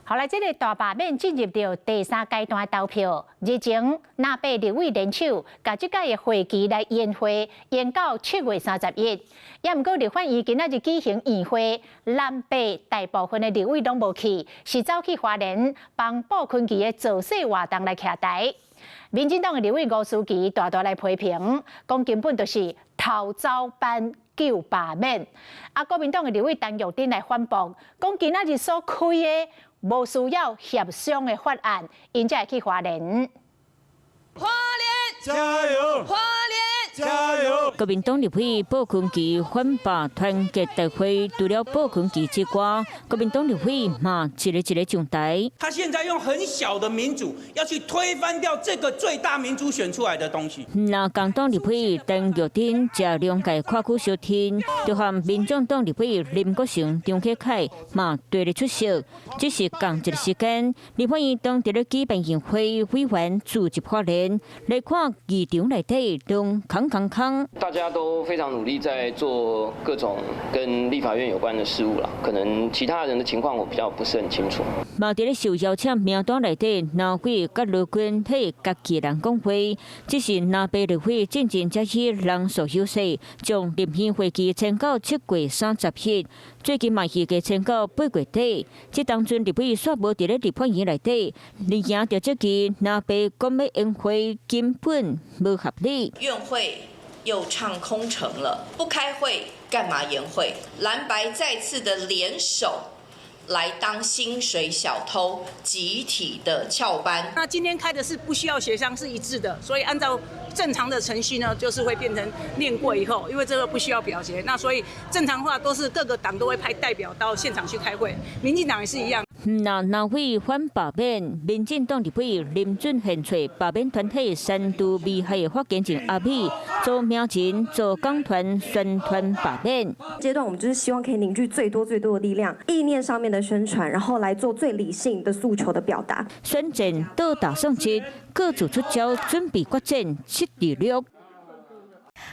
好來，這個大罷免進入著第三階段投票。日前，藍白立委聯手，共這屆的會期來延會，延到7月31。也毋過立法院今仔日舉行院會，藍白大部分的立委攏無去，是走去花蓮幫布坤琪的造勢活動來徛台。民進黨的立委吳思琪大大來批評，講根本就是偷走班救罷免。啊，國民黨的立委陳玉珍來反駁，講今仔日所開的無需要協商的法案，𪜶才會去花蓮。花蓮加油！花蓮加油！國民黨立委布坤琪反罷團結大會，除了布坤琪之外，國民黨立委嘛一个一个上台。他現在用很小的民主，要去推翻掉這個最大民主選出來的東西。那共黨立委陳玉珍食兩屆跨區相挺，就和民眾黨立委林國成、張啟楷嘛對咧出席，只是仝一个時間，立法院當佇咧舉辦院會委員組織發言，來看議場內底攏空空空。大家都非常努力在做各種跟立法院有關的事務啦，可能其他人的情況我比較不是很清楚。嘛佇咧受邀請名單內底，藍委佮羅君替家己人講話，只是藍白立委進前才去人數優勢，將立院會期延到7月30日，最近嘛預計延到8月底。這當陣立委煞無佇咧立法院內底，而贏著這期藍白講欲延會，根本無合理。院會又唱空城了，不開會幹嘛延會？藍白再次的聯手來當薪水小偷，集體的翹班。那今天開的是不需要協商，是一致的，所以按照正常的程序呢，就是會變成念過以後，因為這個不需要表決，那所以正常話都是各個黨都會派代表到現場去開會，民進黨也是一樣。那藍委反罷免，民進黨立委林俊憲揣罷免團體刪除危害的發言人阿美，做名人做講團宣傳罷免。階段我們就是希望可以凝聚最多最多的力量，意念上面的宣傳，然後來做最理性的訴求的表達。選戰倒打上陣，各自出招，準備決戰7-6。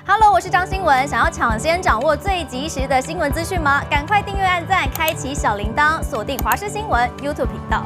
Hello，我是張新聞。想要搶先掌握最及時的新聞資訊嗎？趕快訂閱、按讚、開啟小鈴鐺，鎖定華視新聞 YouTube 頻道。